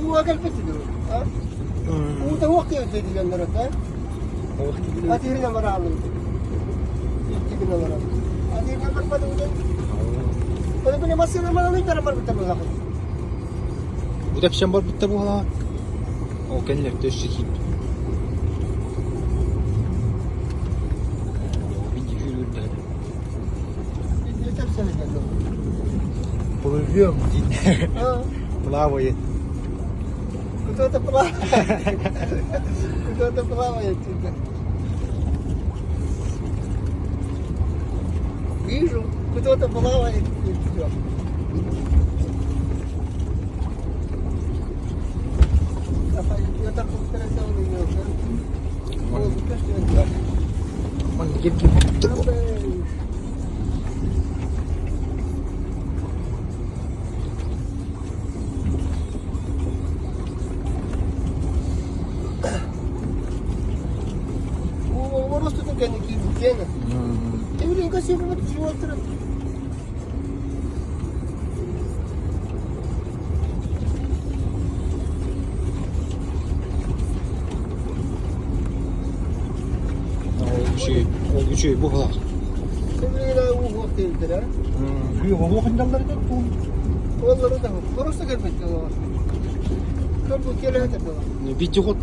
Ууга кэлбит дуу? Уута уох диэбит дьоннор да? Атыырынан бараалым. Икки гына баран. Атыырынан барбат уута. Оны били массыына манан ыйтаран барбыттар буоллахын. Бу тэпсэн барбыттар буолаа. Ол кэннилэр өссө киирбит. Плывем диин. Плавает. Кто-то плавает. Кто-то плавает. Вижу, кто-то плавает и все. Үчүгэй, ол үчүгэй буолар. Видеоход